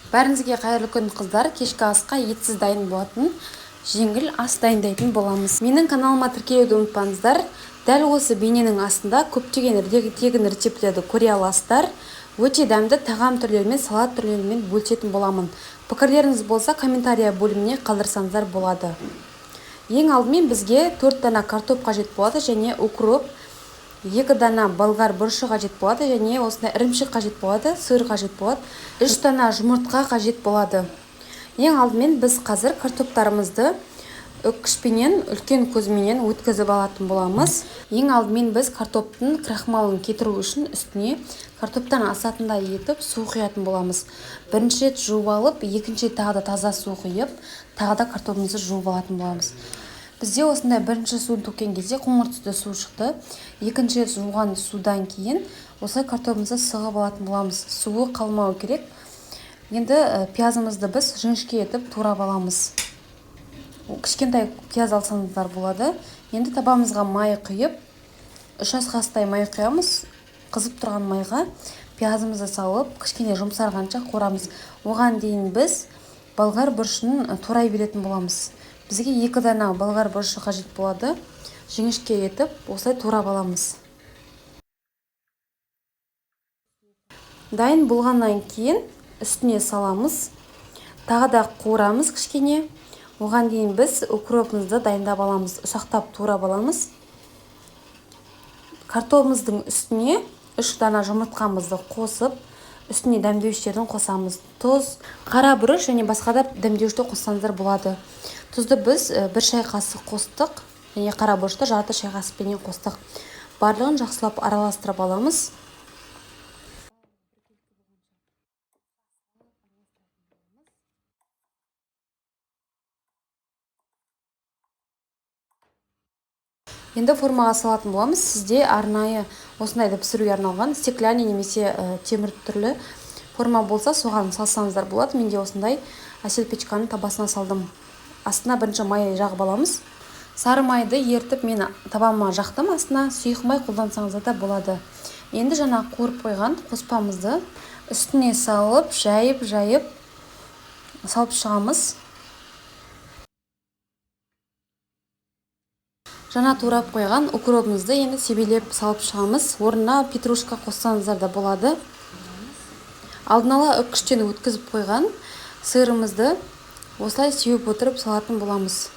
Бәріңізге қайырлы күн, қыздар. Кешкі асқа етсіз дайын болатын жеңіл ас дайындайтын боламыз. Менің каналыма тіркелуді ұмытпаңыздар. Дәл осы бейненің астында көптеген тегін рецепттерді көре аласыздар. Өте дәмді тағам түрлерімен, салат түрлерімен бөлісетін боламын. Пікірлеріңіз болса, комментария бөліміне қалдырсаңыздар болады. Ең алдымен бізге 4 дана картоп қажет болады және укроп, 2 дана болгар бұрышы қажет болады және осындай ірімшік қажет болады, сыр қажет болады, 3 дана жұмыртқа қажет болады. Ең алдымен біз қазір картоптарымызды үккішпенен, үлкен көзіменен өткізіп алатын боламыз. Ең алдымен біз картоптың крахмалын кетіру үшін үстіне картоптан асатындай етіп су құятын боламыз. Бірінші рет жуып алып, екінші рет тағы да таза су құйып, тағы да картопымызды жуып алатын боламыз. Бізде осындай бірінші суын төккен кезде қоңыр түсті су шықты. Екінші рет жуған судан кейін осылай картопымызды сығып алатын боламыз. Суы қалмау керек. Енді пиязымызды біз жіңішке етіп турап аламыз. Кішкентай пияз алсаңыздар болады. Енді табамызға май құйып, 3 ас қасықтай май құямыз. Қызып тұрған майға пиязымызды салып, кішкене жұмсарғанша қуырамыз. Оған дейін біз болгар бұрышын турай беретін боламыз. Бізге 2 дана болгар бұрышы қажет болады. Жіңішке етіп осылай турап аламыз. Дайын болғаннан кейін үстіне саламыз. Тағы да қуырамыз кішкене. Оған дейін біз укропымызды дайындап аламыз, ұсақтап турап аламыз. Картопымыздың үстіне 3 дана жұмыртқамызды қосып, үстіне дәмдеуіштерін қосамыз. Тұз, қара бұрыш және басқа да дәмдеуішті қоссаңыздар болады. Тұзды біз 1 шай қасық қостық және қара бұрышты жарты шай қасықпенен қостық. Барлығын жақсылап араластырып аламыз. Енді формаға салатын боламыз. Сізде арнайы осындайды пісіруге арналған стеклянный немесе темір түрлі форма болса, соған салсаңыздар болады. Менде осындай әсел печканың табасына салдым. Астына бірінші май жағып аламыз. Сары майды ертіп мен табама жақтым. Астына сұйық май қолдансаңыздар да болады. Енді жаңа қуырып қойған қоспамызды үстіне салып, жайып-жайып салып шығамыз. Жаңа турап қойған укропымызды енді себелеп салып шығамыз. Орнына петрушка қоссаңыздар да болады. Алдын ала үккіштен өткізіп қойған сырымызды осылай сеуіп отырып салатын боламыз.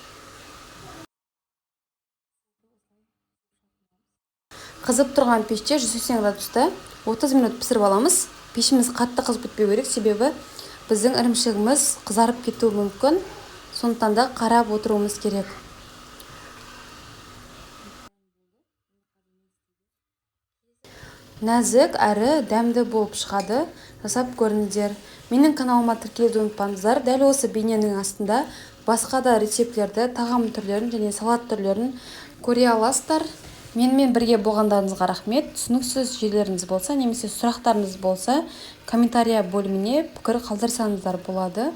Қызып тұрған пеште 180 градуста 30 минут пісіріп аламыз. Пешіміз қатты қызып кетпеу керек, себебі біздің ірімшігіміз қызарып кетуі мүмкін. Сондықтан да қарап отыруымыз керек. Нәзік әрі дәмді болып шығады. Жасап көріңіздер. Менің каналыма тіркелуді ұмытпаңыздар. Дәл осы бейненің астында басқа да рецепттерді, тағам түрлерін және салат түрлерін көре аласыздар. Менімен бірге болғандарыңызға рахмет. Түсініксіз жерлеріңіз болса немесе сұрақтарыңыз болса, комментария бөліміне пікір қалдырсаңыздар болады.